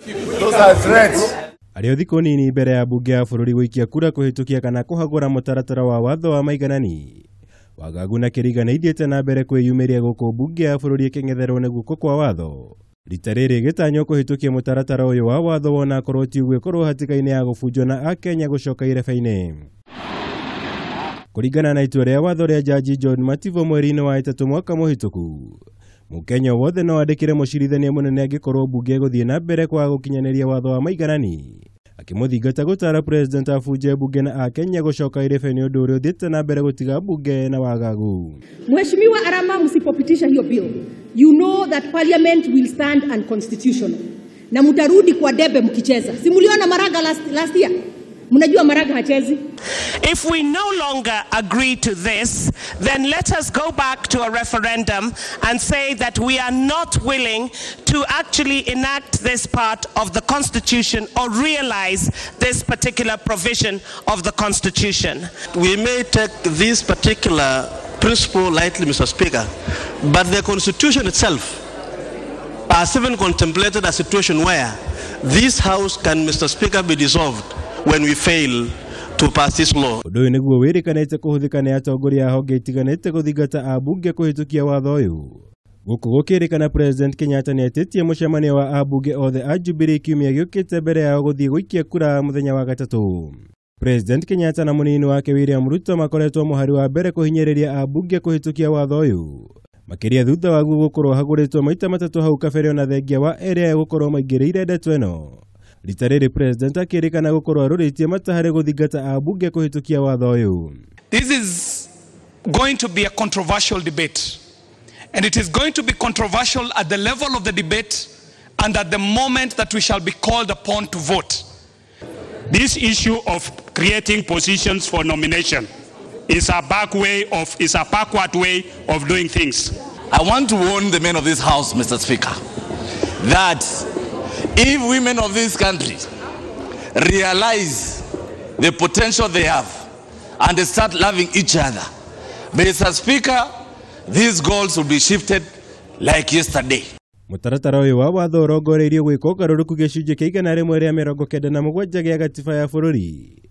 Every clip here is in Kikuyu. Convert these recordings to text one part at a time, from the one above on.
Those are threats. Arĩ thikũ nini mbere ya mbunge ya bũrũri gũikia kura kũhĩtũkia kana kũhagũra mũtaratara wa watho wa maiganani. Wagagu na Kĩriga nĩ ithiĩte na mbere kwĩyumĩria gũkũ mbunge ya bũrũri ĩkĩng'etherwo nĩ guoko kwa watho. Rita rĩrĩ gĩtanywo kũhĩtũkia mũtaratara ũyũ wa watho wona akorwo ti ũguo ĩkorwo hatĩka-inĩ ya gũbunjwo na Akenya gũcoka irebe-inĩ. Kũringana na itua rĩa watho rĩa Jaji John Mativo mweri-inĩ wa 3 mwaka mũhĩtũku, Mũkenya wothe no andĩkĩre mũcirithania mũnene angĩkorwo mbunge ĩgũthiĩ na mbere kwaga gũkinyanĩria watho wa maiganani. Akĩmũthingata gũtara president abunje mbunge na Akenya gũcoka irebe-inĩ ũndũ ũrĩa ũthiĩte na mbere gũtiga mbunge na wagagu. Mheshimiwa Arama, msipopitisha hiyo bill, you know that parliament will stand unconstitutional. Na mtarudi kwa debe mkicheza. Si mliona Maraga last year? Mnajua Maraga hachezi. If we no longer agree to this, then let us go back to a referendum and say that we are not willing to actually enact this part of the Constitution or realize this particular provision of the Constitution. We may take this particular principle lightly, Mr. Speaker, but the Constitution itself has even contemplated a situation where this House can, Mr. Speaker, be dissolved when we fail to pass this law. Ũndũ ũyũ nĩguo wĩrĩkanĩte kũhũthĩka nĩ atongoria a honge itiganĩte gũthingata ambunge kũhĩtũkia watho ũyũ. Gũkũ gũkĩrĩkana President Kenyatta nĩetĩtie mũcemanio wa ambunge othe a Jubilee kiumia gĩũkĩte mbere yao gũthiĩ gũikia kura mũthenya wa gatatũ. President Kenyatta na mũnini wake William Ruto makoretwo mũhari wa mbere kũhinyĩrĩria ambunge kũhĩtũkia watho ũyũ. Makĩria thutha waguo gũkorwo hagũrĩtwo maita matatũ hau kabere ona thengia wa ĩrĩa gũkorwo maingĩrĩire ndeto ĩno. Rita rĩrĩ President akĩrĩkana gũkorwo arũrĩtie mata harĩ gũthingata ambunge kũhĩtũkia watho ũyũ. This is going to be a controversial debate. And it is going to be controversial at the level of the debate and at the moment that we shall be called upon to vote. This issue of creating positions for nomination is a is a backward way of doing things. I want to warn the men of this house, Mr. Speaker, that if women of this country realize the potential they have and they start loving each other, Mr. Speaker, these goals will be shifted like yesterday. Mũtaratara ũyũ wa watho ũrongoreirio gwĩka ũgarũrũku gĩcunjĩ kĩa 197 gĩa gatiba ya bũrũri.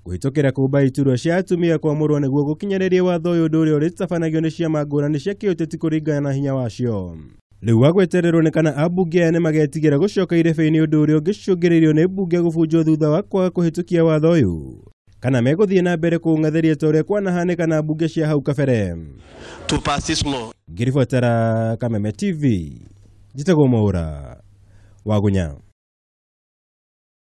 Kũhĩtũkĩra kũmba iturwa cia atumia kwamũrwo nĩguo gũkinyanĩria watho ũyũ ũndũ ũrĩa ũrĩtabanagio nĩ ciama ngũrani cia kĩũteti kũringana na hinya wacio. Rĩu wagwetererwo nĩ kana ambunge aya nĩmagetigĩra gũcoka irebe-inĩ ũndũ ũrĩa ũngĩcũngĩrĩrio nĩ mbunge gũbunjwo thutha wa kwaga kũhĩtũkia watho ũyũ. Kana megũthiĩ na mbere kũũng'athĩria ta ũrĩa kwanahanĩka na mbunge cia hau kabere. To pass this law. Ngĩribotera Kameme TV, njĩtagwo Mwaura Wagunya.